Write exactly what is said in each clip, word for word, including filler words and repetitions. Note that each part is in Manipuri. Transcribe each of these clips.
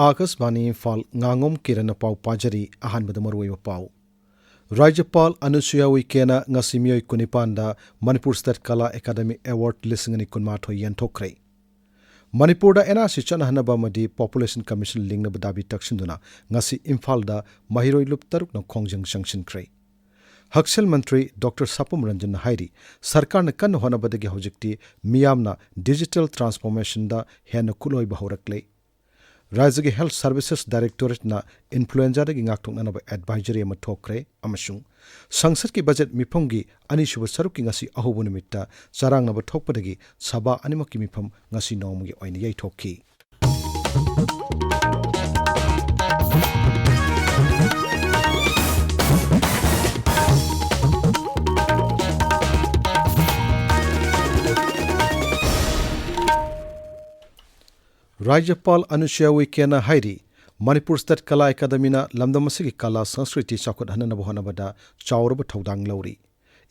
ꯑꯥꯀꯥꯁꯕꯥꯅꯤ ꯏꯝꯐꯥꯜ, ꯉꯥꯉꯣꯝ ꯀꯤꯔꯟꯅ ꯄꯥꯎ ꯄꯥꯖꯔꯤ꯫ ꯑꯍꯥꯟꯕꯗ ꯃꯔꯨꯑꯣꯏꯕ ꯄꯥꯎ꯫ ꯔꯥꯖ꯭ꯌꯄꯥꯜ ꯑꯅꯨꯁꯨꯌꯥ ꯎꯏꯀꯦꯅ ꯉꯁꯤ ꯃꯤꯑꯣꯏ ꯀꯨꯟꯅꯤꯄꯥꯟꯗ ꯃꯅꯤꯄꯨꯔ ꯁ꯭ꯇꯦꯠ ꯀꯂꯥ ꯑꯦꯀꯥꯗꯃꯤ ꯑꯦꯋꯥꯔꯗ ꯂꯤꯁꯤꯡ ꯑꯅꯤ ꯀꯨꯟꯃꯥꯊꯣꯏ ꯌꯦꯟꯊꯣꯛꯈ꯭ꯔꯦ꯫ ꯃꯅꯤꯄꯨꯔꯗ ꯑꯦꯟ ꯑꯥꯔ ꯁꯤ ꯆꯠꯅꯍꯟꯅꯕ ꯑꯃꯗꯤ ꯄꯣꯄꯨꯂꯦꯁꯟ ꯀꯃꯤꯁꯟ ꯂꯤꯡꯅꯕ ꯗꯥꯕꯤ ꯇꯛꯁꯤꯟꯗꯨꯅ ꯉꯁꯤ ꯏꯝꯐꯥꯜꯗ ꯃꯍꯩꯔꯣꯏ ꯂꯨꯞ ꯇꯔꯨꯛꯅ ꯈꯣꯡꯖꯪ ꯆꯪꯁꯤꯟꯈ꯭ꯔꯦ꯫ ꯍꯛꯁꯦꯜ ꯃꯟꯇ꯭ꯔꯤ ꯗꯣꯛꯇꯔ ꯁꯥꯄꯝ ꯔꯟꯖꯟꯅ ꯍꯥꯏꯔꯤ, ꯁꯔꯀꯥꯔꯅ ꯀꯟꯅ ꯍꯣꯠꯅꯕꯗꯒꯤ ꯍꯧꯖꯤꯛꯇꯤ ꯃꯤꯌꯥꯝꯅ ꯗꯤꯖꯤꯇꯦꯜ ꯇ꯭ꯔꯥꯟꯁꯐꯣꯔꯃꯦꯁꯟꯗ ꯍꯦꯟꯅ ꯈꯨꯠꯂꯣꯏꯕ ꯍꯧꯔꯛꯂꯦ꯫ ꯔꯥꯖ꯭ꯌꯒꯤ ꯍꯦꯜꯊ ꯁꯔꯚꯤꯁꯦꯁ ꯗꯥꯏꯔꯦꯛꯇꯣꯔꯦꯠꯅ ꯏꯟꯐ꯭ꯂꯨꯑꯦꯟꯖꯥꯗꯒꯤ ꯉꯥꯛꯊꯣꯛꯅꯅꯕ ꯑꯦꯗꯚꯥꯏꯖꯔꯤ ꯑꯃ ꯊꯣꯛꯈ꯭ꯔꯦ ꯑꯃꯁꯨꯡ ꯁꯪꯁꯠꯀꯤ ꯕꯖꯦꯠ ꯃꯤꯐꯝꯒꯤ ꯑꯅꯤꯁꯨꯕ ꯁꯔꯨꯛꯀꯤ ꯉꯁꯤ ꯑꯍꯧꯕ ꯅꯨꯃꯤꯠꯇ ꯆꯔꯥꯡꯅꯕ ꯊꯣꯛꯄꯗꯒꯤ ꯁꯚꯥ ꯑꯅꯤꯃꯛꯀꯤ ꯃꯤꯐꯝ ꯉꯁꯤ ꯅꯣꯡꯃꯒꯤ ꯑꯣꯏꯅ ꯌꯩꯊꯣꯛꯈꯤ꯫ ꯔꯥꯖ꯭ꯌꯄꯥꯜ ꯑꯅꯨꯁꯨꯌꯥ ꯎꯏꯀꯦꯅ ꯍꯥꯏꯔꯤ, ꯃꯅꯤꯄꯨꯔ ꯁ꯭ꯇꯦꯠ ꯀꯂꯥ ꯑꯦꯀꯥꯗꯃꯤꯅ ꯂꯝꯗꯝ ꯑꯁꯤꯒꯤ ꯀꯂꯥ ꯁꯪꯁꯀ꯭ꯔꯤꯇꯤ ꯆꯥꯎꯈꯠꯍꯟꯅꯕ ꯍꯣꯠꯅꯕꯗ ꯆꯥꯎꯔꯕ ꯊꯧꯗꯥꯡ ꯂꯧꯔꯤ꯫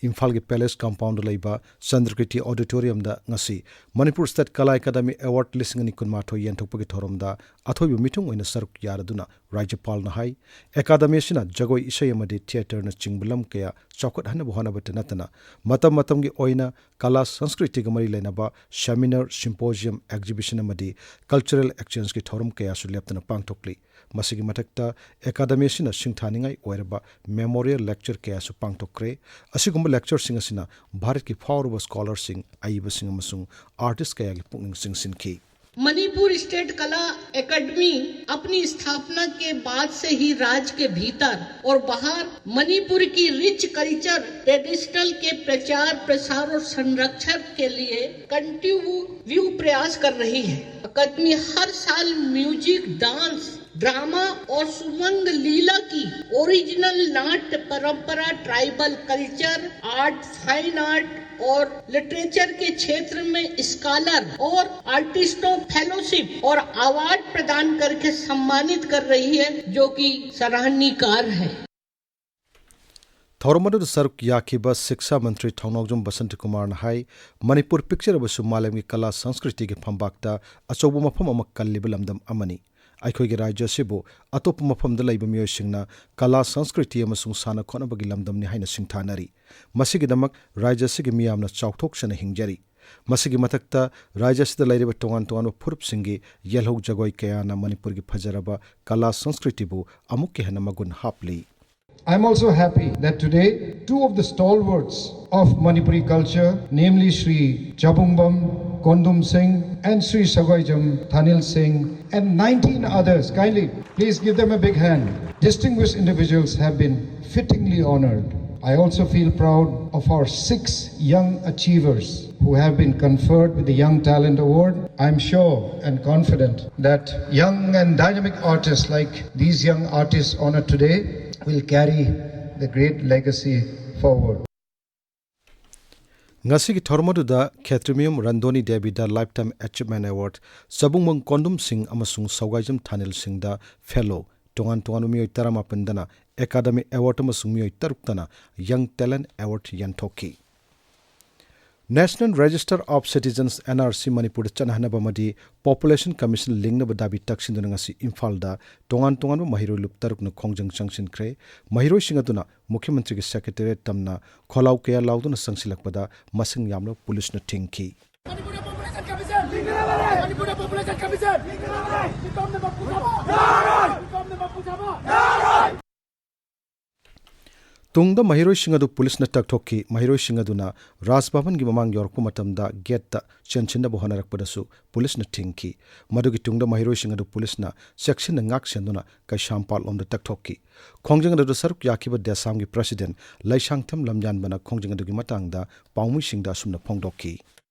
ꯏꯝꯐꯥꯜꯒꯤ ꯄꯦꯂꯦꯁ ꯀꯝꯄꯥꯎꯟꯗ ꯂꯩꯕ ꯆꯟꯗ꯭ꯔꯀꯤꯔꯇꯤ ꯑꯣꯗꯤꯇꯣꯔꯤꯌꯝꯗ ꯉꯁꯤ ꯃꯅꯤꯄꯨꯔ ꯁ꯭ꯇꯦꯠ ꯀꯂꯥ ꯑꯦꯀꯥꯗꯃꯤ ꯑꯦꯋꯥꯔꯗ ꯂꯤꯁꯤꯡ ꯑꯅꯤ ꯀꯨꯟꯃꯥꯊꯣꯏ ꯌꯦꯟꯊꯣꯛꯄꯒꯤ ꯊꯧꯔꯝꯗ ꯑꯊꯣꯏꯕ ꯃꯤꯊꯨꯡ ꯑꯣꯏꯅ ꯁꯔꯨꯛ ꯌꯥꯔꯗꯨꯅ ꯔꯥꯖ꯭ꯌꯄꯥꯜꯅ ꯍꯥꯏ, ꯑꯦꯀꯥꯗꯃꯤ ꯑꯁꯤꯅ ꯖꯒꯣꯏ, ꯏꯁꯩ ꯑꯃꯗꯤ ꯊꯤꯌꯦꯇꯔꯅꯆꯤꯡꯕ ꯂꯝ ꯀꯌꯥ ꯆꯥꯎꯈꯠꯍꯟꯅꯕ ꯍꯣꯠꯅꯕꯇ ꯅꯠꯇꯅ ꯃꯇꯝ ꯃꯇꯝꯒꯤ ꯑꯣꯏꯅ ꯀꯂꯥ ꯁꯪꯁꯀ꯭ꯔꯤꯇꯤꯒ ꯃꯔꯤ ꯂꯩꯅꯕ ꯁꯦꯃꯤꯅꯥꯔ, ꯁꯤꯝꯄꯣꯖꯤꯌꯝ, ꯑꯦꯛꯖꯤꯕꯤꯁꯟ ꯑꯃꯗꯤ ꯀꯜꯆꯔꯦꯜ ꯑꯦꯛꯁꯆꯦꯟꯖꯀꯤ ꯊꯧꯔꯝ ꯀꯌꯥꯁꯨ ꯂꯦꯞꯇꯅ ꯄꯥꯡꯊꯣꯛꯂꯤ꯫ ꯃꯁꯤꯒꯤ ꯃꯊꯛꯇ ꯑꯦꯀꯥꯗꯃꯤ ꯑꯁꯤꯅ ꯁꯤꯡꯊꯥꯅꯤꯡꯉꯥꯏ ꯑꯣꯏꯔꯕ ꯃꯦꯃꯣꯔꯤꯌꯦꯜ ꯂꯦꯛꯆꯔ ꯀꯌꯥꯁꯨ ꯄꯥꯡꯊꯣꯛꯈ꯭ꯔꯦ꯫ ꯑꯁꯤꯒꯨꯝꯕ ꯂꯦꯛꯆꯔꯁꯤꯡ ꯑꯁꯤꯅ ꯚꯥꯔꯠꯀꯤ ꯐꯥꯎꯔꯕ ꯁ꯭ꯀꯣꯂꯔꯁꯤꯡ, ꯑꯏꯕꯁꯤꯡ ꯑꯃꯁꯨꯡ ꯑꯥꯔꯇꯤꯁ ꯀꯌꯥꯒꯤ ꯄꯨꯛꯅꯤꯡ ꯆꯤꯡꯁꯤꯟꯈꯤ꯫ मणिपुर स्टेट कला एकेडमी अपनी स्थापना के बाद से ही राज्य के भीतर और बाहर मणिपुर की रिच कल्चर ट्रेडिशनल के प्रचार, प्रसार और संरक्षण के लिए कंटिन्यू प्रयास कर रही है। अकादमी हर साल म्यूजिक, डांस, ड्रामा और सुमंग लीला की ओरिजिनल नाट्य परंपरा, tribal culture, art, fine art और लिटरेचर के क्षेत्र में स्कॉलर और आर्टिस्टों फेलोशिप और अवार्ड प्रदान करके सम्मानित कर रही है, जो कि सराहनीय कार्य है। ꯊꯧꯔꯝ ꯑꯗꯨꯗ ꯁꯔꯨꯛ ꯌꯥꯈꯤꯕ ꯁꯤꯛꯁꯥ ꯃꯟꯇ꯭ꯔꯤ ꯊꯧꯅꯥꯎꯖꯝ ꯕꯁꯟꯇ ꯀꯨꯃꯥꯔꯅ ꯍꯥꯏ, ꯃꯅꯤꯄꯨꯔ ꯄꯤꯛꯆꯔꯕꯁꯨ ꯃꯥꯂꯦꯝꯒꯤ ꯀꯂꯥ ꯁꯪꯁꯀ꯭ꯔꯤꯇꯤꯒꯤ ꯐꯝꯕꯥꯛꯇ ꯑꯆꯧꯕ ꯃꯐꯝ ꯑꯃ ꯀꯜꯂꯤꯕ ꯂꯝꯗꯝ ꯑꯃꯅꯤ꯫ ꯑꯩꯈꯣꯏꯒꯤ ꯔꯥꯖ꯭ꯌ ꯑꯁꯤꯕꯨ ꯑꯇꯣꯞꯄ ꯃꯐꯝꯗ ꯂꯩꯕ ꯃꯤꯑꯣꯏꯁꯤꯡꯅ ꯀꯂꯥ, ꯁꯪꯁꯀ꯭ꯔꯤꯇꯤ ꯑꯃꯁꯨꯡ ꯁꯥꯟꯅ ꯈꯣꯠꯅꯕꯒꯤ ꯂꯝꯗꯝꯅꯤ ꯍꯥꯏꯅ ꯁꯤꯡꯊꯥꯅꯔꯤ꯫ ꯃꯁꯤꯒꯤꯗꯃꯛ ꯔꯥꯖ꯭ꯌ ꯑꯁꯤꯒꯤ ꯃꯤꯌꯥꯝꯅ ꯆꯥꯎꯊꯣꯛꯆꯅ ꯍꯤꯡꯖꯔꯤ꯫ ꯃꯁꯤꯒꯤ ꯃꯊꯛꯇ ꯔꯥꯖ꯭ꯌ ꯑꯁꯤꯗ ꯂꯩꯔꯤꯕ ꯇꯣꯉꯥꯟ ꯇꯣꯉꯥꯟꯕ ꯐꯨꯔꯨꯞꯁꯤꯡꯒꯤ ꯌꯦꯜꯍꯧ ꯖꯒꯣꯏ ꯀꯌꯥꯅ ꯃꯅꯤꯄꯨꯔꯒꯤ ꯐꯖꯔꯕ ꯀꯂꯥ ꯁꯪꯁꯀ꯭ꯔꯤꯇꯤꯕꯨ ꯑꯃꯨꯛꯀ ꯍꯦꯟꯅ ꯃꯒꯨꯟ happily. I'm also happy that today two of the stalwarts of Manipuri culture, namely Shri Chabungbam Kondum Singh and Shri Sagoijam Thanil Singh and nineteen others, kindly please give them a big hand, distinguished individuals have been fittingly honored. I also feel proud of our six young achievers who have been conferred with the Young Talent Award. I'm sure and confident that young and dynamic artists like these young artists honored today will carry the great legacy forward. ꯉꯁꯤꯒꯤ ꯊꯧꯔꯝ ꯑꯗꯨꯗ ꯈꯦꯇ꯭ꯔꯤꯃꯌꯨꯝ ꯔꯟꯗꯣꯅꯤ ꯗꯦꯕꯤꯗ Lifetime Achievement Award, ꯆꯕꯨꯡꯕꯝ ꯀꯣꯟꯗꯨꯝ ꯁꯤꯡ ꯑꯃꯁꯨꯡ ꯁꯧꯒꯥꯏꯖꯝ ꯊꯥꯅꯤꯜ ꯁꯤꯡꯗ Fellow, ꯇꯣꯉꯥꯟ ꯇꯣꯉꯥꯟꯕ ꯃꯤꯑꯣꯏ ꯇꯔꯥꯃꯥꯄꯟꯗꯅ Academy Award ꯑꯃꯁꯨꯡ ꯃꯤꯑꯣꯏ ꯇꯔꯨꯛꯇꯅ Young Talent Award ꯌꯦꯟꯊꯣꯛꯈꯤ꯫ National Register of Citizens, N R C, ꯃꯅꯤꯄꯨꯔꯗ ꯆꯠꯅꯍꯟꯅꯕ ꯑꯃꯗꯤ Population Commission ꯂꯤꯡꯅꯕ ꯗꯥꯕꯤ ꯇꯛꯁꯤꯟꯗꯨꯅ ꯉꯁꯤ ꯏꯝꯐꯥꯜꯗ ꯇꯣꯉꯥꯟ ꯇꯣꯉꯥꯟꯕ ꯃꯍꯩꯔꯣꯏ ꯂꯨꯞ ꯇꯔꯨꯛꯅ ꯈꯣꯡꯖꯪ ꯆꯪꯁꯤꯟꯈ꯭ꯔꯦ꯫ ꯃꯍꯩꯔꯣꯏꯁꯤꯡ ꯑꯗꯨꯅ ꯃꯨꯈ꯭ꯌ ꯃꯟꯇ꯭ꯔꯤꯒꯤ ꯁꯦꯀ꯭ꯔꯦꯇꯦꯔꯤꯌꯦꯠ ꯇꯝꯅ ꯈꯣꯜꯂꯥꯎ ꯀꯌꯥ ꯂꯥꯎꯗꯨꯅ ꯆꯪꯁꯤꯜꯂꯛꯄꯗ ꯃꯁꯤꯡ ꯌꯥꯝꯂꯕ ꯄꯨꯂꯤꯁꯅ ꯊꯤꯡꯈꯤ꯫ Manipur Population Commission! Manipur Population Commission! ꯇꯨꯡꯗ ꯃꯍꯩꯔꯣꯏꯁꯤꯡ ꯑꯗꯨ ꯄꯨꯂꯤꯁꯅ ꯇꯛꯊꯣꯛꯈꯤ꯫ ꯃꯍꯩꯔꯣꯏꯁꯤꯡ ꯑꯗꯨꯅ ꯔꯥꯖ ꯚꯕꯟꯒꯤ ꯃꯃꯥꯡ ꯌꯧꯔꯛꯄ ꯃꯇꯝꯗ ꯒꯦꯠꯇ ꯆꯦꯟꯁꯤꯟꯅꯕ ꯍꯣꯠꯅꯔꯛꯄꯗꯁꯨ ꯄꯨꯂꯤꯁꯅ ꯊꯤꯡꯈꯤ꯫ ꯃꯗꯨꯒꯤ ꯇꯨꯡꯗ ꯃꯍꯩꯔꯣꯏꯁꯤꯡ ꯑꯗꯨ ꯄꯨꯂꯤꯁꯅ ꯆꯦꯛꯁꯤꯟꯅ ꯉꯥꯛ ꯁꯦꯟꯗꯨꯅ ꯀꯩꯁꯥꯝꯄꯥꯠ ꯂꯣꯝꯗ ꯇꯛꯊꯣꯛꯈꯤ꯫ ꯈꯣꯡꯖꯪ ꯑꯗꯨꯗ ꯁꯔꯨꯛ ꯌꯥꯈꯤꯕ ꯗꯦꯁꯥꯝꯒꯤ ꯄ꯭ꯔꯁꯤꯗꯦꯟ ꯂꯩꯁꯥꯡꯊꯦꯝ ꯂꯝꯌꯥꯟꯕꯅ ꯈꯣꯡꯖꯪ ꯑꯗꯨꯒꯤ ꯃꯇꯥꯡꯗ ꯄꯥꯎꯃꯤꯁꯤꯡꯗ ꯑꯁꯨꯝꯅ ꯐꯣꯡꯗꯣꯛꯈꯤ꯫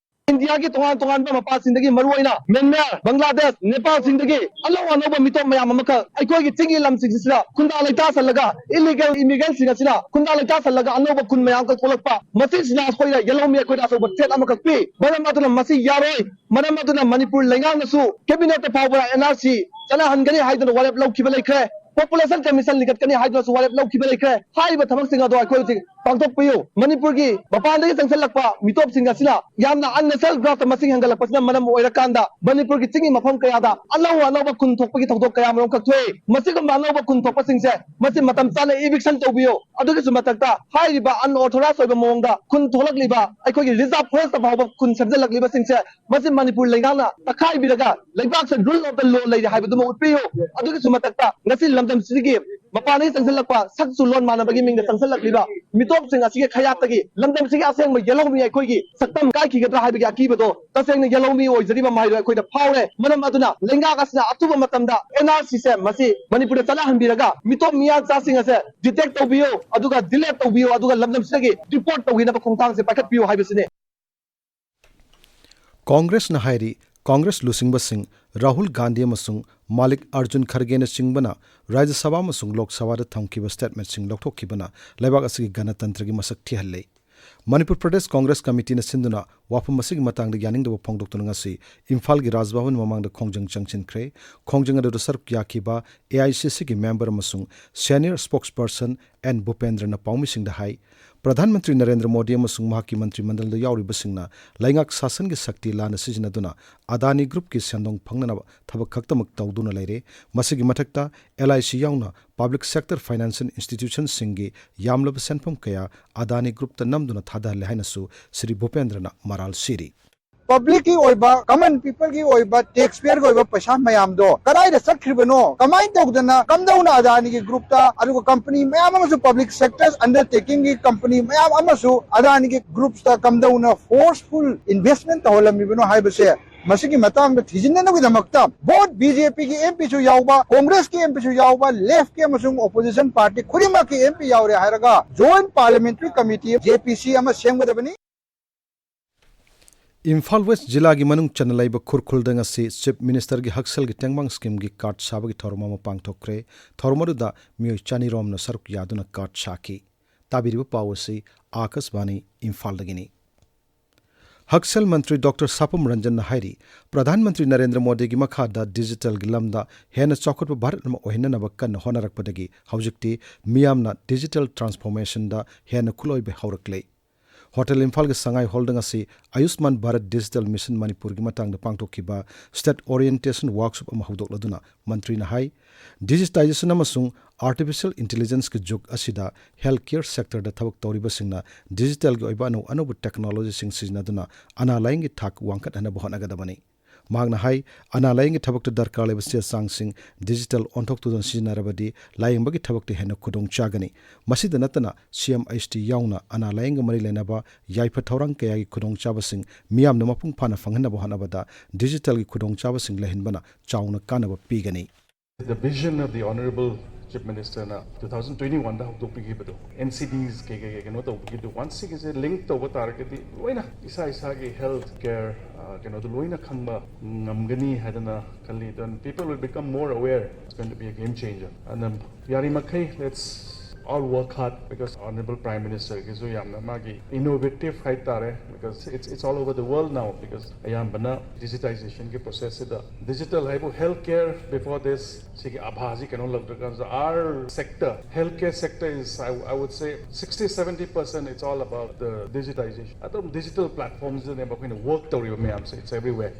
ꯏꯟꯗꯤꯌꯥꯒꯤ ꯇꯣꯉꯥꯟ ꯇꯣꯉꯥꯟꯕ ꯃꯄꯥꯁꯤꯡꯗꯒꯤ, ꯃꯔꯨꯑꯣꯏꯅ ꯃ꯭ꯌꯥꯟꯃꯥꯔ, ꯕꯪꯒ꯭ꯂꯥꯗꯦꯁ, ꯅꯦꯄꯥꯜꯁꯤꯡꯗꯒꯤ ꯑꯅꯧ ꯑꯅꯧꯕ ꯃꯤꯇꯣꯞ ꯃꯌꯥꯝ ꯑꯃꯈꯛ ꯑꯩꯈꯣꯏꯒꯤ ꯆꯤꯡꯒꯤ ꯂꯝꯁꯤꯡꯁꯤꯗ ꯈꯨꯟꯗꯥ ꯂꯩꯇꯥꯁꯜꯂꯒ, illegal immigrantꯁꯤꯡ ꯑꯁꯤꯅ ꯈꯨꯟꯗꯥ ꯂꯩꯇꯥꯁꯜꯂꯒ ꯑꯅꯧꯕ ꯈꯨꯟ ꯃꯌꯥꯝ ꯀꯛꯊꯣꯛꯂꯛꯄ, ꯃꯁꯤꯁꯤꯅ ꯑꯩꯈꯣꯏꯗ ꯌꯦꯜꯍꯧꯃꯤ ꯑꯩꯈꯣꯏꯗ ꯑꯆꯧꯕ threat ꯑꯃꯈꯛ ꯄꯤ꯫ ꯃꯔꯝ ꯑꯗꯨꯅ ꯃꯁꯤ ꯌꯥꯔꯣꯏ꯫ ꯃꯔꯝ ꯑꯗꯨꯅ ꯃꯅꯤꯄꯨꯔ ꯂꯩꯉꯥꯛꯅꯁꯨ cabinetꯇ ꯐꯥꯎꯕ N R C ꯆꯠꯅꯍꯟꯒꯅꯤ ꯍꯥꯏꯗꯨꯅ ꯋꯥꯔꯦꯞ ꯂꯧꯈꯤꯕ ꯂꯩꯈ꯭ꯔꯦ꯫ Population Commission ꯂꯤꯡꯈꯠꯀꯅꯤ ꯍꯥꯏꯗꯨꯅꯁꯨ ꯋꯥꯔꯦꯞ ꯂꯧꯈꯤꯕ ꯂꯩꯈ꯭ꯔꯦ꯫ ꯍꯥꯏꯔꯤꯕ ꯊꯕꯛꯁꯤꯡ ꯑꯗꯣ ꯑꯩꯈꯣꯏ ꯍꯧꯖꯤꯛ ꯄꯥꯡꯊꯣꯛꯄꯤꯌꯨ꯫ ꯃꯅꯤꯄꯨꯔꯒꯤ ꯃꯄꯥꯟꯗꯒꯤ ꯆꯪꯁꯤꯜꯂꯛꯄ ꯃꯤꯇꯣꯞꯁꯤꯡ ꯑꯁꯤꯅ ꯌꯥꯝꯅ unnatural grass ꯃꯁꯤꯡ ꯍꯦꯟꯒꯠꯂꯛꯄꯁꯤꯅ ꯃꯔꯝ ꯑꯣꯏꯔꯀꯥꯟꯗ ꯃꯅꯤꯄꯨꯔꯒꯤ ꯆꯤꯡꯒꯤ ꯃꯐꯝ ꯀꯌꯥꯗ ꯑꯅꯧ ꯑꯅꯧꯕ ꯈꯨꯟ ꯊꯣꯛꯄꯒꯤ ꯊꯧꯗꯣꯛ ꯀꯌꯥ ꯃꯔꯨꯝ ꯈꯛ ꯊꯣꯛꯏ꯫ ꯃꯁꯤꯒꯨꯝꯕ ꯑꯅꯧꯕ ꯈꯨꯟ ꯊꯣꯛꯄꯁꯤꯡꯁꯦ ꯃꯁꯤ ꯃꯇꯝ ꯆꯥꯅ eviction ꯇꯧꯕꯤꯌꯨ꯫ ꯑꯗꯨꯒꯤꯁꯨ ꯃꯊꯛꯇ ꯍꯥꯏꯔꯤꯕ unauthorized ꯑꯣꯏꯕ ꯃꯑꯣꯡꯗ ꯈꯨꯟ ꯊꯣꯛꯂꯛꯂꯤꯕ ꯑꯩꯈꯣꯏꯒꯤ reserve forest ꯐꯥꯎꯕ ꯈꯨꯟ ꯁꯦꯝꯖꯤꯜꯂꯛꯂꯤꯕꯁꯤꯡꯁꯦ ꯃꯁꯤ ꯃꯅꯤꯄꯨꯔ ꯂꯩꯉꯥꯛꯅ ꯇꯛꯈꯥꯏꯕꯤꯔꯒ ꯂꯩꯕꯥꯛꯁꯦ rule of the law ꯂꯩꯔꯦ ꯍꯥꯏꯕꯗꯨꯃ ꯎꯠꯄꯤꯌꯨ꯫ ꯑꯗꯨꯒꯤꯁꯨ ꯃꯊꯛꯇ ꯉꯁꯤ ꯂꯝꯗꯝꯁꯤꯒꯤ ꯃꯄꯥꯟꯗꯒꯤ ꯆꯪꯁꯤꯜꯂꯛꯄ ꯁꯛ ꯆꯨ ꯂꯣꯟ ꯃꯥꯟꯅꯕꯒꯤ ꯃꯤꯡꯗ ꯆꯪꯁꯤꯜꯂꯛꯂꯤꯕ ꯃꯤꯇꯣꯞꯁꯤꯡ ꯑꯁꯤꯒꯤ ꯈꯌꯥꯠꯇꯒꯤ ꯂꯝꯗꯝꯁꯤꯒꯤ ꯑꯁꯦꯡꯕ ꯌꯦꯜꯍꯧꯃꯤ ꯑꯩꯈꯣꯏꯒꯤ ꯁꯛꯇꯝ ꯀꯥꯏꯈꯤꯒꯗ꯭ꯔꯥ ꯍꯥꯏꯕꯒꯤ ꯑꯀꯤꯕꯗꯣ ꯇꯁꯦꯡꯅ ꯌꯦꯜꯍꯧꯃꯤ ꯑꯣꯏꯖꯔꯤꯕ ꯃꯍꯩꯔꯣꯏ ꯑꯩꯈꯣꯏꯗ ꯐꯥꯎꯔꯦ꯫ ꯃꯔꯝ ꯑꯗꯨꯅ ꯂꯩꯉꯥꯛ ꯑꯁꯤꯅ ꯑꯊꯨꯕ ꯃꯇꯝꯗ N R C ꯁꯦ ꯃꯁꯤ ꯃꯅꯤꯄꯨꯔꯗ ꯆꯠꯅꯍꯟꯕꯤꯔꯒ ꯃꯤꯇꯣꯞ ꯃꯤꯌꯥꯟꯆꯥꯁꯤꯡ ꯑꯁꯦ detect ꯇꯧꯕꯤꯌꯨ, ꯑꯗꯨꯒ delete ꯇꯧꯕꯤꯌꯨ, ꯑꯗꯨꯒ ꯂꯝꯗꯝꯁꯤꯗꯒꯤ deport ꯇꯧꯕꯤꯅꯕ ꯈꯣꯡꯊꯥꯡꯁꯦ ꯄꯥꯏꯈꯠꯄꯤꯌꯨ ꯍꯥꯏꯕꯁꯤꯅꯤ꯫ ꯀꯣꯡꯒ꯭ꯔꯦꯁꯅ ꯍꯥꯏꯔꯤ, ꯀꯣꯡꯒ꯭ꯔꯦꯁ ꯂꯨꯆꯤꯡꯕꯁꯤꯡ ꯔꯥꯍꯨꯜ ꯒꯥꯟꯙꯤ ꯑꯃꯁꯨꯡ ꯃꯥꯂꯤꯛ ꯑꯔꯖꯨꯟ ꯈꯔꯒꯦꯅꯆꯤꯡꯕꯅ ꯔꯥꯖ꯭ꯌ ꯁꯚꯥ ꯑꯃꯁꯨꯡ ꯂꯣꯛ ꯁꯚꯥꯗ ꯊꯝꯈꯤꯕ statement ꯁꯤꯡ ꯂꯧꯊꯣꯛꯈꯤꯕꯅ ꯂꯩꯕꯥꯛ ꯑꯁꯤꯒꯤ ꯒꯅꯇꯟꯇ꯭ꯔꯒꯤ ꯃꯁꯛ ꯊꯤꯍꯜꯂꯦ꯫ ꯃꯅꯤꯄꯨꯔ ꯄ꯭ꯔꯗꯦꯁ ꯀꯣꯡꯒ꯭ꯔꯦꯁ ꯀꯃꯤꯇꯤꯅ ꯁꯤꯟꯗꯨꯅ ꯋꯥꯐꯝ ꯑꯁꯤꯒꯤ ꯃꯇꯥꯡꯗ ꯌꯥꯅꯤꯡꯗꯕ ꯐꯣꯡꯗꯣꯛꯇꯨꯅ ꯉꯁꯤ ꯏꯝꯐꯥꯜꯒꯤ ꯔꯥꯖ ꯚꯕꯟ ꯃꯃꯥꯡꯗ ꯈꯣꯡꯖꯪ ꯆꯪꯁꯤꯟꯈ꯭ꯔꯦ꯫ ꯈꯣꯡꯖꯪ ꯑꯗꯨꯗ ꯁꯔꯨꯛ ꯌꯥꯈꯤꯕ A I C C ꯒꯤ member ꯑꯃꯁꯨꯡ senior spokesperson N ꯚꯨꯄꯦꯟꯗ꯭ꯔꯅ ꯄꯥꯎꯃꯤꯁꯤꯡꯗ ꯍꯥꯏ, ꯄ꯭ꯔꯙꯥꯟ ꯃꯟꯇ꯭ꯔꯤ ꯅꯔꯦꯟꯗ꯭ꯔ ꯃꯣꯗꯤ ꯑꯃꯁꯨꯡ ꯃꯍꯥꯛꯀꯤ ꯃꯟꯇ꯭ꯔꯤ ꯃꯟꯗꯜꯗ ꯌꯥꯎꯔꯤꯕꯁꯤꯡꯅ ꯂꯩꯉꯥꯛ ꯁꯥꯁꯟꯒꯤ ꯁꯛꯇꯤ ꯂꯥꯟꯅ ꯁꯤꯖꯤꯟꯅꯗꯨꯅ ꯑꯗꯥꯅꯤ ꯒ꯭ꯔꯨꯞꯀꯤ ꯁꯦꯟꯗꯣꯡ ꯐꯪꯅꯅꯕ ꯊꯕꯛ ꯈꯛꯇꯃꯛ ꯇꯧꯗꯨꯅ ꯂꯩꯔꯦ꯫ ꯃꯁꯤꯒꯤ ꯃꯊꯛꯇ L I C ꯌꯥꯎꯅ public sector financial institution ꯁꯤꯡꯒꯤ ꯌꯥꯝꯂꯕ ꯁꯦꯟꯐꯝ ꯀꯌꯥ ꯑꯗꯥꯅꯤ ꯒ꯭ꯔꯨꯞꯇ ꯅꯝꯗꯨꯅ ꯊꯥꯗꯍꯜꯂꯦ ꯍꯥꯏꯅꯁꯨ ꯁ꯭ꯔꯤ ꯚꯨꯄꯦꯟꯗ꯭ꯔꯅ ꯃꯔꯥꯜ ꯁꯤꯔꯤ꯫ Public ꯀꯤ ꯑꯣꯏꯕ, common people ꯒꯤ ꯑꯣꯏꯕ, taxpayer ꯒꯤ ꯑꯣꯏꯕ ꯄꯩꯁꯥ ꯃꯌꯥꯝꯗꯣ ꯀꯗꯥꯏꯗ ꯆꯠꯈ꯭ꯔꯤꯕꯅꯣ, ꯀꯃꯥꯏꯅ ꯇꯧꯗꯅ ꯀꯝꯗꯧꯅ ꯑꯗꯥꯅꯤꯒꯤ ꯒ꯭ꯔꯨꯞꯇ, ꯑꯗꯨꯒ company ꯃꯌꯥꯝ ꯑꯃꯁꯨ, public sector undertaking ꯒꯤ company ꯃꯌꯥꯝ ꯑꯃꯁꯨ ꯑꯗꯥꯅꯤꯒꯤ groups ꯇ ꯀꯝꯗꯧꯅ forceful investment ꯇꯧꯍꯜꯂꯝꯃꯤꯕꯅꯣ ꯍꯥꯏꯕꯁꯦ, ꯃꯁꯤꯒꯤ ꯃꯇꯥꯡꯗ ꯊꯤꯖꯤꯟꯅꯅꯕꯒꯤꯗꯃꯛꯇ both B J P ꯒꯤ M P ꯁꯨ ꯌꯥꯎꯕ, Congress ꯀꯤ M P ꯁꯨ ꯌꯥꯎꯕ, Left ꯀꯤ ꯑꯃꯁꯨꯡ opposition party ꯈꯨꯗꯤꯡꯃꯛꯀꯤ M P ꯌꯥꯎꯔꯦ ꯍꯥꯏꯔꯒ joint parliamentary committee, J P C, ꯑꯃ ꯁꯦꯝꯒꯗꯕꯅꯤ꯫ ꯏꯝꯐꯥꯜ ꯋꯦꯁ ꯖꯤꯂꯥꯒꯤ ꯃꯅꯨꯡ ꯆꯟꯅ ꯂꯩꯕ ꯈꯨꯔꯈꯨꯜꯗ ꯉꯁꯤ Chief Minister ꯒꯤ ꯍꯛꯁꯦꯜꯒꯤ ꯇꯦꯡꯕꯥꯡ scheme ꯒꯤ card ꯁꯥꯕꯒꯤ ꯊꯧꯔꯝ ꯑꯃ ꯄꯥꯡꯊꯣꯛꯈ꯭ꯔꯦ꯫ ꯊꯧꯔꯝ ꯑꯗꯨꯗ ꯃꯤꯑꯣꯏ ꯆꯅꯤ ꯔꯣꯝꯅ ꯁꯔꯨꯛ ꯌꯥꯗꯨꯅ card ꯁꯥꯈꯤ꯫ ꯇꯥꯕꯤꯔꯤꯕ ꯄꯥꯎ ꯑꯁꯤ ꯑꯥꯀꯥꯁꯕꯥꯅꯤ ꯏꯝꯐꯥꯜꯗꯒꯤꯅꯤ꯫ ꯍꯛꯁꯦꯜ ꯃꯟꯇ꯭ꯔꯤ ꯗꯣꯛꯇꯔ ꯁꯥꯄꯝ ꯔꯟꯖꯟꯅ ꯍꯥꯏꯔꯤ, ꯄ꯭ꯔꯙꯥꯟ ꯃꯟꯇ꯭ꯔꯤ ꯅꯔꯦꯟꯗ꯭ꯔ ꯃꯣꯗꯤꯒꯤ ꯃꯈꯥꯗ ꯗꯤꯖꯤꯇꯦꯜꯒꯤ ꯂꯝꯗ ꯍꯦꯟꯅ ꯆꯥꯎꯈꯠꯄ ꯚꯥꯔꯠ ꯑꯃ ꯑꯣꯏꯍꯟꯅꯅꯕ ꯀꯟꯅ ꯍꯣꯠꯅꯔꯛꯄꯗꯒꯤ ꯍꯧꯖꯤꯛꯇꯤ ꯃꯤꯌꯥꯝꯅ ꯗꯤꯖꯤꯇꯦꯜ ꯇ꯭ꯔꯥꯟꯁꯐꯣꯔꯃꯦꯁꯟꯗ ꯍꯦꯟꯅ ꯈꯨꯠꯂꯣꯏꯕ ꯍꯧꯔꯛꯂꯦ꯫ ꯍꯣꯇꯦꯜ ꯏꯝꯐꯥꯜꯒꯤ ꯁꯉꯥꯏ ꯍꯣꯜꯗ ꯉꯁꯤ ꯑꯌꯨꯁꯃꯥꯟ ꯚꯥꯔꯠ ꯗꯤꯖꯤꯇꯦꯜ ꯃꯤꯁꯟ ꯃꯅꯤꯄꯨꯔꯒꯤ ꯃꯇꯥꯡꯗ ꯄꯥꯡꯊꯣꯛꯈꯤꯕ ꯁ꯭ꯇꯦꯠ ꯑꯣꯔꯤꯌꯦꯟꯇꯦꯁꯟ ꯋꯥꯔꯛꯁꯣꯞ ꯑꯃ ꯍꯧꯗꯣꯛꯂꯗꯨꯅ ꯃꯟꯇ꯭ꯔꯤꯅ ꯍꯥꯏ, ꯗꯤꯖꯤꯇꯥꯏꯖꯦꯁꯟ ꯑꯃꯁꯨꯡ ꯑꯥꯔꯇꯤꯐꯤꯁꯤꯌꯦꯜ ꯏꯟꯇꯦꯂꯤꯖꯦꯟꯁꯀꯤ ꯖꯨꯒ ꯑꯁꯤꯗ ꯍꯦꯜꯊ ꯀꯦꯌꯔ ꯁꯦꯛꯇꯔꯗ ꯊꯕꯛ ꯇꯧꯔꯤꯕꯁꯤꯡꯅ ꯗꯤꯖꯤꯇꯦꯜꯒꯤ ꯑꯣꯏꯕ ꯑꯅꯧ ꯑꯅꯧꯕ ꯇꯦꯛꯅꯣꯂꯣꯖꯤꯁꯤꯡ ꯁꯤꯖꯤꯟꯅꯗꯨꯅ ꯑꯅꯥ ꯂꯥꯌꯦꯡꯒꯤ ꯊꯥꯛ ꯋꯥꯡꯈꯠꯍꯟꯅꯕ ꯍꯣꯠꯅꯒꯗꯕꯅꯤ꯫ ꯃꯍꯥꯛꯅ ꯍꯥꯏ, ꯑꯅꯥ ꯂꯥꯌꯦꯡꯒꯤ ꯊꯕꯛꯇ ꯗꯔꯀꯥꯔ ꯂꯩꯕ ꯆꯦ ꯆꯥꯡꯁꯤꯡ ꯗꯤꯖꯤꯇꯦꯜ ꯑꯣꯟꯊꯣꯛꯇꯨꯅ ꯁꯤꯖꯤꯟꯅꯔꯕꯗꯤ ꯂꯥꯌꯦꯡꯕꯒꯤ ꯊꯕꯛꯇ ꯍꯦꯟꯅ ꯈꯨꯗꯣꯡ ꯆꯥꯒꯅꯤ꯫ ꯃꯁꯤꯗ ꯅꯠꯇꯅ ꯁꯤ ꯑꯦꯝ ꯑꯩꯆ ꯇꯤ ꯌꯥꯎꯅ ꯑꯅꯥ ꯂꯥꯌꯦꯡꯒ ꯃꯔꯤ ꯂꯩꯅꯕ ꯌꯥꯏꯐ ꯊꯧꯔꯥꯡ ꯀꯌꯥꯒꯤ ꯈꯨꯗꯣꯡꯆꯥꯕꯁꯤꯡ ꯃꯤꯌꯥꯝꯅ ꯃꯄꯨꯡ ꯐꯥꯅ ꯐꯪꯍꯟꯅꯕ ꯍꯣꯠꯅꯕꯗ ꯗꯤꯖꯤꯇꯦꯜꯒꯤ ꯈꯨꯗꯣꯡꯆꯥꯕꯁꯤꯡ ꯂꯩꯍꯟꯕꯅ ꯆꯥꯎꯅ ꯀꯥꯟꯅꯕ ꯄꯤꯒꯅꯤ꯫ The vision of the Honorable Chief Ministerꯅ two thousand twenty-oneꯗ ꯍꯧꯗꯣꯛꯄꯤꯈꯤꯕꯗꯣ, N C Ds ꯀꯩ ꯀꯩ ꯀꯩꯅꯣ ꯇꯧꯕꯒꯤꯗꯣ, once ꯁꯤꯒꯤꯁꯦ link ꯇꯧꯕ ꯇꯥꯔꯒꯗꯤ ꯂꯣꯏꯅ ꯏꯁꯥ ꯏꯁꯥꯒꯤ health care ꯀꯩꯅꯣꯗꯣ ꯂꯣꯏꯅ ꯈꯪꯕ ꯉꯝꯒꯅꯤ ꯍꯥꯏꯗꯅ ꯈꯜꯂꯤ꯫ Then people will become more aware. It's going to be a game changer. ꯑꯗꯨꯅ ꯌꯥꯔꯤꯃꯈꯩ let's all work hard, because Honorable Prime Ministerꯒꯤꯁꯨ ꯌꯥꯝꯅ ꯃꯥꯒꯤ innovative ꯍꯥꯏꯇꯥꯔꯦ, because it's, it's all over the world now, because ꯑꯌꯥꯝꯕꯅ digitizationꯒꯤ processꯁꯤꯗ digital ꯍꯥꯏꯕꯨ health care before this ꯁꯤꯒꯤ ꯑꯥꯚꯥꯁꯤ ꯀꯩꯅꯣ ꯂꯧꯗ꯭ꯔꯀꯥꯟꯁꯤꯗ our sector, health care sector is, I, I would say sixty seventy percent it's all about the digitization. ꯑꯗꯨꯝ digital platformꯁꯤꯗꯅꯦꯕ ꯑꯩꯈꯣꯏꯅ work ꯇꯧꯔꯤꯕ ꯃꯌꯥꯝꯁꯦ, it's everywhere.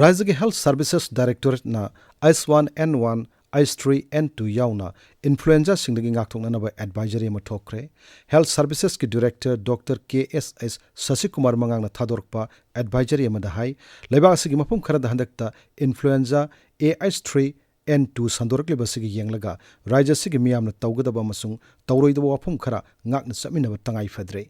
ꯔꯥꯖ꯭ꯌꯒꯤ ꯍꯦꯜꯊ ꯁꯔꯚꯤꯁꯦꯁ ꯗꯥꯏꯔꯦꯛꯇꯣꯔꯦꯠꯅ H one N one, H three N two ꯌꯥꯎꯅ ꯏꯟꯐ꯭ꯂꯨꯑꯦꯟꯖꯥꯁꯤꯡꯗꯒꯤ ꯉꯥꯛꯊꯣꯛꯅꯅꯕ ꯑꯦꯗꯚꯥꯏꯖꯔꯤ ꯑꯃ ꯊꯣꯛꯈ꯭ꯔꯦ꯫ ꯍꯦꯜꯊ ꯁꯔꯚꯤꯁꯦꯁꯀꯤ director doctor K S H Sasikumar ꯃꯉꯥꯡꯅ ꯊꯥꯗꯣꯔꯛꯄ ꯑꯦꯗꯚꯥꯏꯖꯔꯤ ꯑꯃꯗ ꯍꯥꯏ, ꯂꯩꯕꯥꯛ ꯑꯁꯤꯒꯤ ꯃꯐꯝ ꯈꯔꯗ ꯍꯟꯗꯛꯇ influenza A H three N two ꯁꯟꯗꯣꯔꯛꯂꯤꯕ ꯑꯁꯤꯒꯤ ꯌꯦꯡꯂꯒ ꯔꯥꯖ꯭ꯌ ꯑꯁꯤꯒꯤ ꯃꯤꯌꯥꯝꯅ ꯇꯧꯒꯗꯕ ꯑꯃꯁꯨꯡ ꯇꯧꯔꯣꯏꯗꯕ ꯋꯥꯐꯝ ꯈꯔ ꯉꯥꯛꯅ ꯆꯠꯃꯤꯟꯅꯕ ꯇꯉꯥꯏ ꯐꯗ꯭ꯔꯦ꯫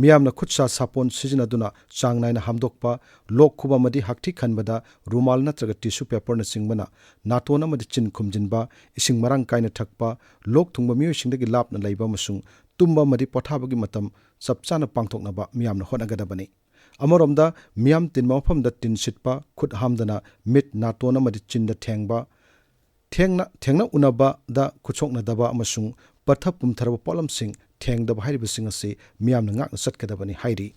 ꯃꯤꯌꯥꯝꯅ ꯈꯨꯠ ꯁꯥ ꯁꯥꯄꯣꯟ ꯁꯤꯖꯤꯟꯅꯗꯨꯅ ꯆꯥꯡ ꯅꯥꯏꯅ ꯍꯥꯝꯗꯣꯛꯄ, ꯂꯣꯛ ꯈꯨꯕ ꯑꯃꯗꯤ ꯍꯥꯛꯊꯤ ꯈꯟꯕꯗ ꯔꯨꯃꯥꯜ ꯅꯠꯇ꯭ꯔꯒ ꯇꯤꯁꯨ ꯄꯦꯄꯔꯅꯆꯤꯡꯕꯅ ꯅꯥꯇꯣꯟ ꯑꯃꯗꯤ ꯆꯤꯟ ꯈꯨꯝꯖꯤꯟꯕ, ꯏꯁꯤꯡ ꯃꯔꯥꯡ ꯀꯥꯏꯅ ꯊꯛꯄ, ꯂꯣꯛ ꯊꯨꯡꯕ ꯃꯤꯑꯣꯏꯁꯤꯡꯗꯒꯤ ꯂꯥꯞꯅ ꯂꯩꯕ ꯑꯃꯁꯨꯡ ꯇꯨꯝꯕ ꯑꯃꯗꯤ ꯄꯣꯊꯥꯕꯒꯤ ꯃꯇꯝ ꯆꯞ ꯆꯥꯅ ꯄꯥꯡꯊꯣꯛꯅꯕ ꯃꯤꯌꯥꯝꯅ ꯍꯣꯠꯅꯒꯗꯕꯅꯤ꯫ ꯑꯃꯔꯣꯝꯗ, ꯃꯤꯌꯥꯝ ꯇꯤꯟꯕ ꯃꯐꯝꯗ ꯇꯤꯟ ꯁꯤꯠꯄ, ꯈꯨꯠ ꯍꯥꯝꯗꯅ ꯃꯤꯠ, ꯅꯥꯇꯣꯟ ꯑꯃꯗꯤ ꯆꯤꯟꯗ ꯊꯦꯡꯕ, ꯊꯦꯡꯅ, ꯊꯦꯡꯅ ꯎꯅꯕꯗ ꯈꯨꯠꯁꯣꯛꯅꯗꯕ ꯑꯃꯁꯨꯡ ꯄꯠꯊ ꯄꯨꯝꯊꯔꯕ ꯄꯣꯠꯂꯝꯁꯤꯡ ꯊꯦꯡꯗꯕ ꯍꯥꯏꯔꯤꯕꯁꯤꯡ ꯑꯁꯤ ꯃꯤꯌꯥꯝꯅ ꯉꯥꯛꯅ ꯆꯠꯀꯗꯕꯅꯤ ꯍꯥꯏꯔꯤ꯫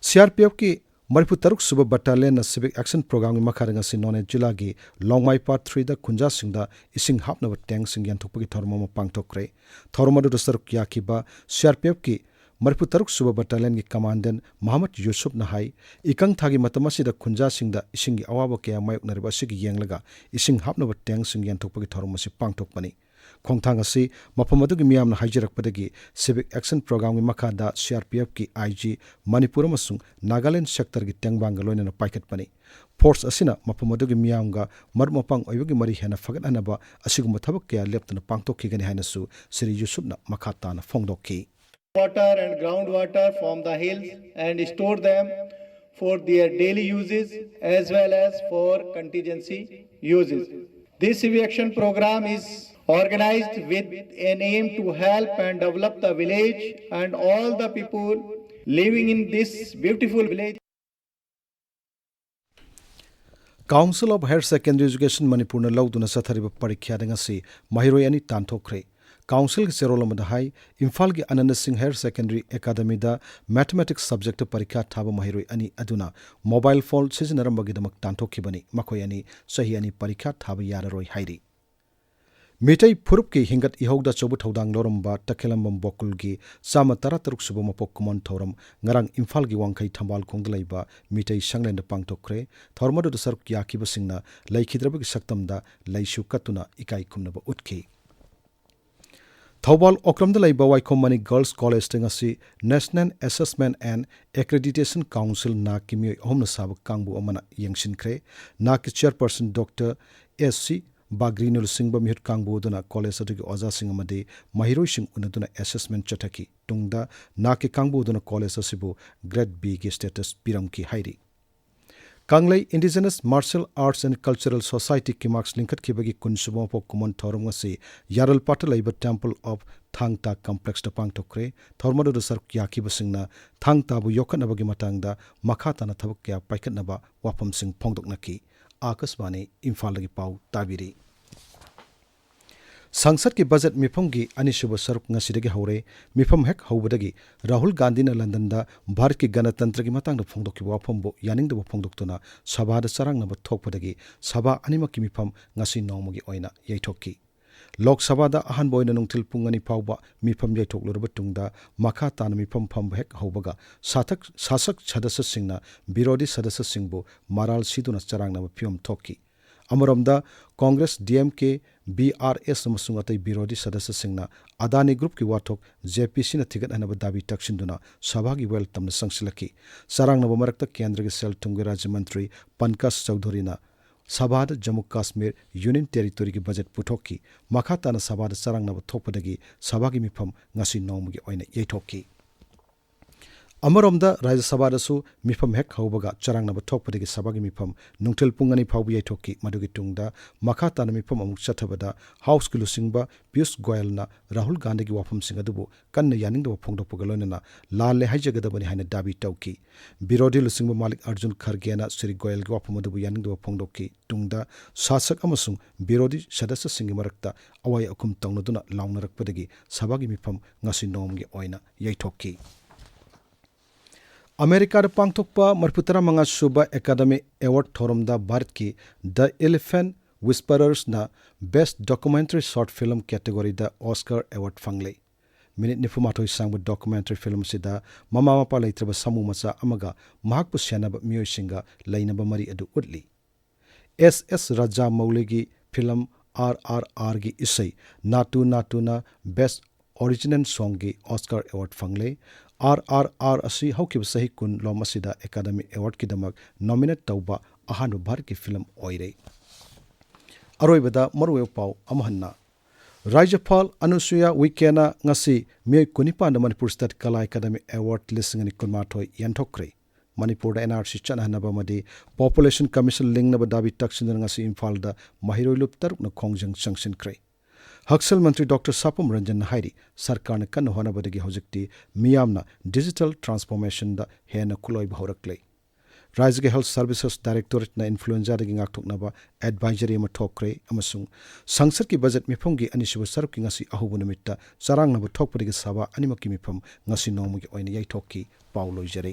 ꯁꯤ ꯑꯥꯔ ꯄꯤ ꯑꯦꯐꯀꯤ ꯃꯔꯤꯐꯨ ꯇꯔꯨꯛ ꯁꯨꯕ ꯕꯠꯇꯥꯂꯤꯌꯟꯅ ꯁꯤꯚꯤꯛ ꯑꯦꯛꯁꯟ ꯄ꯭ꯔꯣꯒ꯭ꯔꯥꯝꯒꯤ ꯃꯈꯥꯗ ꯉꯁꯤ ꯅꯣꯅꯦ ꯖꯤꯂꯥꯒꯤ ꯂꯣꯡꯃꯥꯏ ꯄꯥꯠ ꯊ꯭ꯔꯤꯗ ꯈꯨꯟꯖꯥꯁꯤꯡꯗ ꯏꯁꯤꯡ ꯍꯥꯞꯅꯕ ꯇꯦꯡꯁꯤꯡ ꯌꯦꯟꯊꯣꯛꯄꯒꯤ ꯊꯧꯔꯝ ꯑꯃ ꯄꯥꯡꯊꯣꯛꯈ꯭ꯔꯦ꯫ ꯊꯧꯔꯝ ꯑꯗꯨꯗ ꯁꯔꯨꯛ ꯌꯥꯈꯤꯕ ꯁꯤ ꯑꯥꯔ ꯄꯤ ꯑꯦꯐꯀꯤ ꯃꯔꯤꯐꯨ ꯇꯔꯨꯛ ꯁꯨꯕ ꯕꯠꯇꯥꯂꯤꯌꯟꯒꯤ ꯀꯃꯥꯟꯗꯦꯟ ꯃꯍꯃꯗ ꯌꯨꯁꯨꯞꯅ ꯍꯥꯏ, ꯏꯀꯪ ꯊꯥꯒꯤ ꯃꯇꯝ ꯑꯁꯤꯗ ꯈꯨꯟꯖꯥꯁꯤꯡꯗ ꯏꯁꯤꯡꯒꯤ ꯑꯋꯥꯕ ꯀꯌꯥ ꯃꯥꯌꯣꯛꯅꯔꯤꯕ ꯑꯁꯤꯒꯤ ꯌꯦꯡꯂꯒ ꯏꯁꯤꯡ ꯍꯥꯞꯅꯕ ꯇꯦꯡꯁꯤꯡ ꯌꯦꯟꯊꯣꯛꯄꯒꯤ ꯊꯧꯔꯝ ꯑꯁꯤ ꯄꯥꯡꯊꯣꯛꯄꯅꯤ꯫ ꯈꯣꯡꯊꯥꯡ ꯑꯁꯤ ꯃꯐꯝ ꯑꯗꯨꯒꯤ ꯃꯤꯌꯥꯝꯅ ꯍꯥꯏꯖꯔꯛꯄꯗꯒꯤ ꯁꯤꯚꯤꯛ ꯑꯦꯛꯁꯟ ꯄ꯭ꯔꯣꯒ꯭ꯔꯥꯝꯒꯤ ꯃꯈꯥꯗ ꯁꯤ ꯑꯥꯔ ꯄꯤ ꯑꯦꯐꯀꯤ ꯑꯥꯏ ꯖꯤ ꯃꯅꯤꯄꯨꯔ ꯑꯃꯁꯨꯡ ꯅꯥꯒꯥꯂꯦꯟ ꯁꯦꯛꯇꯔꯒꯤ ꯇꯦꯡꯕꯥꯡꯒ ꯂꯣꯏꯅꯅ ꯄꯥꯏꯈꯠꯄꯅꯤ꯫ ꯐꯣꯔꯁ ꯑꯁꯤꯅ ꯃꯐꯝ ꯑꯗꯨꯒꯤ ꯃꯤꯌꯥꯝꯒ ꯃꯔꯨꯞ ꯃꯄꯥꯡ ꯑꯣꯏꯕꯒꯤ ꯃꯔꯤ ꯍꯦꯟꯅ ꯐꯒꯠꯍꯟꯅꯕ ꯑꯁꯤꯒꯨꯝꯕ ꯊꯕꯛ ꯀꯌꯥ ꯂꯦꯞꯇꯅ ꯄꯥꯡꯊꯣꯛꯈꯤꯒꯅꯤ ꯍꯥꯏꯅꯁꯨ ꯁ꯭ꯔꯤ ꯌꯨꯁꯨꯞꯅ ꯃꯈꯥ ꯇꯥꯅ ꯐꯣꯡꯗꯣꯛꯈꯤ꯫ Water and groundwater from the hills and store them for their daily uses as well as for contingency uses. This eviction program is organized with an aim to help and develop the village and all the people living in this beautiful village. Council of Higher Secondary Education ꯃꯅꯤꯄꯨꯔꯅ ꯂꯧꯗꯨꯅ ꯆꯠꯊꯔꯤꯕ ꯄꯔꯤꯈ꯭ꯌꯥꯗ ꯉꯁꯤ ꯃꯍꯩꯔꯣꯏ ꯑꯅꯤ ꯇꯥꯟꯊꯣꯛꯈ꯭ꯔꯦ꯫ ꯀꯥꯎꯟꯁꯤꯜꯒꯤ ꯆꯦꯔꯣꯜ ꯑꯃꯗ ꯍꯥꯏ, ꯏꯝꯐꯥꯜꯒꯤ ꯑꯅꯟꯗ ꯁꯤꯡ ꯍꯥꯌꯔ ꯁꯦꯀꯦꯟꯗꯔꯤ ꯑꯦꯀꯥꯗꯃꯤꯗ ꯃꯦꯊꯃꯦꯇꯤꯛꯁ ꯁꯕꯖꯦꯛꯇ ꯄꯔꯤꯈ꯭ꯌꯥ ꯊꯥꯕ ꯃꯍꯩꯔꯣꯏ ꯑꯅꯤ ꯑꯗꯨꯅ ꯃꯣꯕꯥꯏꯜ ꯐꯣꯟ ꯁꯤꯖꯤꯟꯅꯔꯝꯕꯒꯤꯗꯃꯛ ꯇꯥꯟꯊꯣꯛꯈꯤꯕꯅꯤ꯫ ꯃꯈꯣꯏ ꯑꯅꯤ ꯆꯍꯤ ꯑꯅꯤ ꯄꯔꯤꯈ꯭ꯌꯥ ꯊꯥꯕ ꯌꯥꯔꯔꯣꯏ ꯍꯥꯏꯔꯤ꯫ ꯃꯤꯇꯩ ꯐꯨꯔꯨꯞꯀꯤ ꯍꯤꯡꯒꯠ ꯏꯍꯧꯗ ꯑꯆꯧꯕ ꯊꯧꯗꯥꯡ ꯂꯧꯔꯝꯕ ꯇꯈꯦꯂꯝꯕꯝ ꯕꯣꯀꯨꯜꯒꯤ ꯆꯥꯝꯃ ꯇꯔꯥꯇꯔꯨꯛ ꯁꯨꯕ ꯃꯄꯣꯛ ꯀꯨꯝꯑꯣꯟ ꯊꯧꯔꯝ ꯉꯔꯥꯡ ꯏꯝꯐꯥꯜꯒꯤ ꯋꯥꯡꯈꯩ ꯊꯝꯕꯥꯜ ꯈꯣꯡꯗ ꯂꯩꯕ ꯃꯤꯇꯩ ꯁꯪꯂꯦꯟꯗ ꯄꯥꯡꯊꯣꯛꯈ꯭ꯔꯦ꯫ ꯊꯧꯔꯝ ꯑꯗꯨꯗ ꯁꯔꯨꯛ ꯌꯥꯈꯤꯕꯁꯤꯡꯅ ꯂꯩꯈꯤꯗ꯭ꯔꯕꯒꯤ ꯁꯛꯇꯝꯗ ꯂꯩꯁꯨ ꯀꯠꯇꯨꯅ ꯏꯀꯥꯏ ꯈꯨꯝꯅꯕ ꯎꯠꯈꯤ꯫ ꯊꯧꯕꯥꯜ ꯑꯣꯀ꯭ꯔꯝꯗ ꯂꯩꯕ ꯋꯥꯏꯈꯣꯝ ꯃꯅꯤ ꯒꯔꯜꯁ ꯀꯣꯂꯦꯖꯇ ꯉꯁꯤ National Assessment and Accreditation Council, ꯅꯥꯛꯀꯤ ꯃꯤꯑꯣꯏ ꯑꯍꯨꯝꯅ ꯁꯥꯕ ꯀꯥꯡꯕꯨ ꯑꯃꯅ ꯌꯦꯡꯁꯤꯟꯈ꯭ꯔꯦ꯫ ꯅꯥꯛꯀꯤ ꯆꯤꯌꯔꯄꯔꯁꯟ ꯗꯣꯛꯇꯔ ꯑꯦꯁ ꯁꯤ ꯕꯥꯒ꯭ꯔꯤꯅ ꯂꯨꯆꯤꯡꯕ ꯃꯤꯍꯨꯠ ꯀꯥꯡꯕꯨ ꯑꯗꯨꯅ ꯀꯣꯂꯦꯖ ꯑꯗꯨꯒꯤ ꯑꯣꯖꯥꯁꯤꯡ ꯑꯃꯗꯤ ꯃꯍꯩꯔꯣꯏꯁꯤꯡ ꯎꯅꯗꯨꯅ ꯑꯦꯁꯦꯁꯃꯦꯟ ꯆꯠꯊꯈꯤ꯫ ꯇꯨꯡꯗ ꯅꯥꯛꯀꯤ ꯀꯥꯡꯕꯨ ꯑꯗꯨꯅ ꯀꯣꯂꯦꯖ ꯑꯁꯤꯕꯨ ꯒ꯭ꯔꯦꯗ ꯕꯤꯒꯤ ꯁ꯭ꯇꯦꯇꯁ ꯄꯤꯔꯝꯈꯤ ꯍꯥꯏꯔꯤ꯫ ꯀꯪꯂꯩ Indigenous Martial Arts and Cultural Society, ꯀꯤꯃꯥꯛꯁ ꯂꯤꯡꯈꯠꯈꯤꯕꯒꯤ ꯀꯨꯟꯁꯨꯕ ꯃꯄꯣꯛ ꯀꯨꯝꯑꯣꯟ ꯊꯧꯔꯝ ꯑꯁꯤ ꯌꯥꯔꯜꯄꯥꯠꯇ ꯂꯩꯕ Temple of Thangta Complexꯇ ꯄꯥꯡꯊꯣꯛꯈ꯭ꯔꯦ꯫ ꯊꯧꯔꯝ ꯑꯗꯨꯗ ꯁꯔꯨꯛ ꯌꯥꯈꯤꯕꯁꯤꯡꯅ ꯊꯥꯡ ꯇꯥꯕꯨ ꯌꯣꯛꯈꯠꯅꯕꯒꯤ ꯃꯇꯥꯡꯗ ꯃꯈꯥ ꯇꯥꯅ ꯊꯕꯛ ꯀꯌꯥ ꯄꯥꯏꯈꯠꯅꯕ ꯋꯥꯐꯝꯁꯤꯡ ꯐꯣꯡꯗꯣꯛꯅꯈꯤ꯫ ꯑꯥꯀꯥꯁꯕꯥꯅꯤ ꯏꯝꯐꯥꯜꯗꯒꯤ ꯄꯥꯎ ꯇꯥꯕꯤꯔꯤ꯫ ꯁꯪꯁꯠꯀꯤ ꯕꯖꯦꯠ ꯃꯤꯐꯝꯒꯤ ꯑꯅꯤꯁꯨꯕ ꯁꯔꯨꯛ ꯉꯁꯤꯗꯒꯤ ꯍꯧꯔꯦ꯫ ꯃꯤꯐꯝ ꯍꯦꯛ ꯍꯧꯕꯗꯒꯤ ꯔꯥꯍꯨꯜ ꯒꯥꯟꯙꯤꯅ ꯂꯟꯗꯟꯗ ꯚꯥꯔꯠꯀꯤ ꯒꯅꯇꯟꯇ꯭ꯔꯒꯤ ꯃꯇꯥꯡꯗ ꯐꯣꯡꯗꯣꯛꯈꯤꯕ ꯋꯥꯐꯝꯕꯨ ꯌꯥꯅꯤꯡꯗꯕ ꯐꯣꯡꯗꯣꯛꯇꯨꯅ ꯁꯚꯥꯗ ꯆꯔꯥꯡꯅꯕ ꯊꯣꯛꯄꯗꯒꯤ ꯁꯚꯥ ꯑꯅꯤꯃꯛꯀꯤ ꯃꯤꯐꯝ ꯉꯁꯤ ꯅꯣꯡꯃꯒꯤ ꯑꯣꯏꯅ ꯌꯩꯊꯣꯛꯈꯤ꯫ ꯂꯣꯛ ꯁꯚꯥꯗ ꯑꯍꯥꯟꯕ ꯑꯣꯏꯅ ꯅꯨꯡꯊꯤꯜ ꯄꯨꯡ ꯑꯅꯤ ꯐꯥꯎꯕ ꯃꯤꯐꯝ ꯌꯩꯊꯣꯛꯂꯨꯔꯕ ꯇꯨꯡꯗ ꯃꯈꯥ ꯇꯥꯅ ꯃꯤꯐꯝ ꯐꯝꯕ ꯍꯦꯛ ꯍꯧꯕꯒ ꯁꯥꯊꯛ-, ꯁꯥꯁꯛ ꯁꯗꯁ꯭ꯌꯁꯤꯡꯅ ꯕꯤꯔꯣꯙꯤ ꯁꯗꯁ꯭ꯌꯁꯤꯡꯕꯨ ꯃꯔꯥꯜ ꯁꯤꯗꯨꯅ ꯆꯔꯥꯡꯅꯕ ꯐꯤꯚꯝ ꯊꯣꯛꯈꯤ꯫ ꯑꯃꯔꯣꯝꯗ ꯀꯣꯡꯒ꯭ꯔꯦꯁ, ꯗꯤ ꯑꯦꯝ ꯀꯦ, ꯕꯤ ꯑꯥꯔ ꯑꯦꯁ ꯑꯃꯁꯨꯡ ꯑꯇꯩ ꯕꯤꯔꯣꯙꯤ ꯁꯗꯁ꯭ꯌꯁꯤꯡꯅ ꯑꯗꯥꯅꯤ ꯒ꯭ꯔꯨꯞꯀꯤ ꯋꯥꯊꯣꯛ ꯖꯦ ꯄꯤ ꯁꯤꯅ ꯊꯤꯒꯠꯅꯅꯕ ꯗꯥꯕꯤ ꯇꯛꯁꯤꯟꯗꯨꯅ ꯁꯚꯥꯒꯤ ꯋꯦꯜꯀꯝꯗ ꯆꯪꯁꯤꯜꯂꯛꯈꯤ꯫ ꯆꯔꯥꯡꯅꯕ ꯃꯔꯛꯇ ꯀꯦꯟꯗ꯭ꯔꯒꯤ ꯁꯦꯜ ꯊꯨꯝꯒꯤ ꯔꯥꯖ꯭ꯌ ꯃꯟꯇ꯭ꯔꯤ ꯄꯟꯀꯖ ꯆꯧꯙꯨꯔꯤꯅ ꯁꯚꯥꯗ ꯖꯝꯃꯨ ꯀꯥꯁꯃꯤꯔ ꯌꯨꯅꯤꯌꯟ ꯇꯦꯔꯤꯇꯣꯔꯤꯒꯤ ꯕꯖꯦꯠ ꯄꯨꯊꯣꯛꯈꯤ꯫ ꯃꯈꯥ ꯇꯥꯅ ꯁꯚꯥꯗ ꯆꯔꯥꯡꯅꯕ ꯊꯣꯛꯄꯗꯒꯤ ꯁꯚꯥꯒꯤ ꯃꯤꯐꯝ ꯉꯁꯤ ꯅꯣꯡꯃꯒꯤ ꯑꯣꯏꯅ ꯌꯩꯊꯣꯛꯈꯤ꯫ ꯑꯃꯔꯣꯝꯗ ꯔꯥꯖ꯭ꯌ ꯁꯚꯥꯗꯁꯨ ꯃꯤꯐꯝ ꯍꯦꯛ ꯍꯧꯕꯒ ꯆꯔꯥꯡꯅꯕ ꯊꯣꯛꯄꯗꯒꯤ ꯁꯚꯥꯒꯤ ꯃꯤꯐꯝ ꯅꯨꯡꯊꯤꯜ ꯄꯨꯡ ꯑꯅꯤ ꯐꯥꯎꯕ ꯌꯩꯊꯣꯛꯈꯤ꯫ ꯃꯗꯨꯒꯤ ꯇꯨꯡꯗ ꯃꯈꯥ ꯇꯥꯅ ꯃꯤꯐꯝ ꯑꯃꯨꯛ ꯆꯠꯊꯕꯗ ꯍꯥꯎꯁꯀꯤ ꯂꯨꯆꯤꯡꯕ ꯄꯤꯌꯨꯁ ꯒꯣꯌꯜꯅ ꯔꯥꯍꯨꯜ ꯒꯥꯟꯙꯤꯒꯤ ꯋꯥꯐꯝꯁꯤꯡ ꯑꯗꯨꯕꯨ ꯀꯟꯅ ꯌꯥꯅꯤꯡꯗꯕ ꯐꯣꯡꯗꯣꯛꯄꯒ ꯂꯣꯏꯅꯅ ꯂꯥꯜꯂꯦ ꯍꯥꯏꯖꯒꯗꯕꯅꯤ ꯍꯥꯏꯅ ꯗꯥꯕꯤ ꯇꯧꯈꯤ꯫ ꯕꯤꯔꯣꯙꯤ ꯂꯨꯆꯤꯡꯕ ꯃꯥꯂꯤꯛ ꯑꯔꯖꯨꯟ ꯈꯔꯒꯦꯅ ꯁ꯭ꯔꯤ ꯒꯣꯌꯜꯒꯤ ꯋꯥꯐꯝ ꯑꯗꯨꯕꯨ ꯌꯥꯅꯤꯡꯗꯕ ꯐꯣꯡꯗꯣꯛꯈꯤ꯫ ꯇꯨꯡꯗ ꯁꯥꯁꯛ ꯑꯃꯁꯨꯡ ꯕꯤꯔꯣꯙꯤ ꯁꯗꯁ꯭ꯌꯁꯤꯡꯒꯤ ꯃꯔꯛꯇ ꯑꯋꯥꯏ ꯑꯈꯨꯝ ꯇꯧꯅꯗꯨꯅ ꯂꯥꯎꯅꯔꯛꯄꯗꯒꯤ ꯁꯚꯥꯒꯤ ꯃꯤꯐꯝ ꯉꯁꯤ ꯅꯣꯡꯃꯒꯤ ꯑꯣꯏꯅ ꯌꯩꯊꯣꯛꯈꯤ꯫ ꯑꯃꯦꯔꯤꯀꯥꯗ ꯄꯥꯡꯊꯣꯛꯄ ꯃꯔꯤꯐꯨꯇꯔꯥꯃꯉꯥ ꯁꯨꯕ ꯑꯦꯀꯥꯗꯃꯤ ꯑꯦꯋꯥꯔꯗ ꯊꯧꯔꯝꯗ ꯚꯥꯔꯠꯀꯤ The Elephant Whisperers ꯅ Best Documentary Short Film category ꯗ ꯑꯣꯁꯀꯥꯔ ꯑꯦꯋꯥꯔꯗ ꯐꯪꯂꯦ꯫ ꯃꯤꯅꯤꯠ ꯅꯤꯐꯨꯃꯥꯊꯣꯏ ꯁꯥꯡꯕ ꯗꯣꯀꯨꯃꯦꯟꯇꯔꯤ ꯐꯤꯂꯝ ꯑꯁꯤꯗ ꯃꯃꯥ ꯃꯄꯥ ꯂꯩꯇ꯭ꯔꯕ ꯁꯥꯃꯨ ꯃꯆꯥ ꯑꯃꯒ ꯃꯍꯥꯛꯄꯨ ꯁꯦꯟꯅꯕ ꯃꯤꯑꯣꯏꯁꯤꯡꯒ ꯂꯩꯅꯕ ꯃꯔꯤ ꯑꯗꯨ ꯎꯠꯂꯤ꯫ ꯑꯦꯁ ꯑꯦꯁ ꯔꯥꯖꯥꯃꯧꯂꯤꯒꯤ ꯐꯤꯂꯝ ꯑꯥꯔ ꯑꯥꯔ ꯑꯥꯔꯒꯤ ꯏꯁꯩ ꯅꯥꯇꯨ ꯅꯥꯇꯨꯅ Best Original Song ꯒꯤ ꯑꯣꯁꯀꯥꯔ ꯑꯦꯋꯥꯔꯗ ꯐꯪꯂꯦ꯫ ꯑꯥꯔ ꯑꯥꯔ ꯑꯥꯔ ꯑꯁꯤ ꯍꯧꯈꯤꯕ ꯆꯍꯤ ꯀꯨꯟ ꯂꯣꯝ ꯑꯁꯤꯗ ꯑꯦꯀꯥꯗꯃꯤ ꯑꯦꯋꯥꯔꯗꯀꯤꯗꯃꯛ ꯅꯣꯃꯤꯅꯦꯠ ꯇꯧꯕ ꯑꯍꯥꯟꯕ ꯚꯥꯔꯠꯀꯤ ꯐꯤꯂꯝ ꯑꯣꯏꯔꯦ꯫ ꯑꯔꯣꯏꯕꯗ ꯃꯔꯨꯑꯣꯏꯕ ꯄꯥꯎ ꯑꯃꯨꯛ ꯍꯟꯅ꯫ ꯔꯥꯖ꯭ꯌꯄꯥꯜ ꯑꯅꯨꯁꯨꯌꯥ ꯎꯏꯀꯦꯅ ꯉꯁꯤ ꯃꯤꯑꯣꯏ ꯀꯨꯟꯅꯤꯄꯥꯟꯗ ꯃꯅꯤꯄꯨꯔ ꯁ꯭ꯇꯦꯠ ꯀꯂꯥ ꯑꯦꯀꯥꯗꯃꯤ ꯑꯦꯋꯥꯔꯗ ꯂꯤꯁꯤꯡ ꯑꯅꯤ ꯀꯨꯟꯃꯥꯊꯣꯏ ꯌꯦꯟꯊꯣꯛꯈ꯭ꯔꯦ꯫ ꯃꯅꯤꯄꯨꯔꯗ ꯑꯦꯟ ꯑꯥꯔ ꯁꯤ ꯆꯠꯅꯍꯟꯅꯕ ꯑꯃꯗꯤ ꯄꯣꯄꯨꯂꯦꯁꯟ ꯀꯃꯤꯁꯟ ꯂꯤꯡꯅꯕ ꯗꯥꯕꯤ ꯇꯛꯁꯤꯟꯗꯨꯅ ꯉꯁꯤ ꯏꯝꯐꯥꯜꯗ ꯃꯍꯩꯔꯣꯏ ꯂꯨꯞ ꯇꯔꯨꯛꯅ ꯈꯣꯡꯖꯪ ꯆꯪꯁꯤꯟꯈ꯭ꯔꯦ꯫ ꯍꯛꯁꯦꯜ ꯃꯟꯇ꯭ꯔꯤ ꯗꯣꯛꯇꯔ ꯁꯥꯄꯝ ꯔꯟꯖꯟꯅ ꯍꯥꯏꯔꯤ, ꯁꯔꯀꯥꯔꯅ ꯀꯟꯅ ꯍꯣꯠꯅꯕꯗꯒꯤ ꯍꯧꯖꯤꯛꯇꯤ ꯃꯤꯌꯥꯝꯅ ꯗꯤꯖꯤꯇꯦꯜ ꯇ꯭ꯔꯥꯟꯁꯐꯣꯔꯃꯦꯁꯟꯗ ꯍꯦꯟꯅ ꯈꯨꯠꯂꯣꯏꯕ ꯍꯧꯔꯛꯂꯦ꯫ ꯔꯥꯖ꯭ꯌꯒꯤ Health Services Directorate-ꯅ influenza-ꯗꯒꯤ ꯉꯥꯛꯊꯣꯛꯅꯕ advisory ꯑꯃ ꯊꯣꯛꯈ꯭ꯔꯦ ꯑꯃꯁꯨꯡ ꯁꯪꯁꯠꯀꯤ ꯕꯖꯦꯠ ꯃꯤꯐꯝꯒꯤ ꯑꯅꯤꯁꯨꯕ ꯁꯔꯨꯛꯀꯤ ꯉꯁꯤ ꯑꯍꯧꯕ ꯅꯨꯃꯤꯠꯇ ꯆꯔꯥꯡꯅꯕ ꯊꯣꯛꯄꯗꯒꯤ ꯁꯥꯕ ꯑꯅꯤꯃꯛꯀꯤ ꯃꯤꯐꯝ ꯉꯁꯤ ꯅꯣꯡꯃꯒꯤ ꯑꯣꯏꯅ ꯌꯩꯊꯣꯛꯈꯤ꯫ ꯄꯥꯎ ꯂꯣꯏꯖꯔꯦ꯫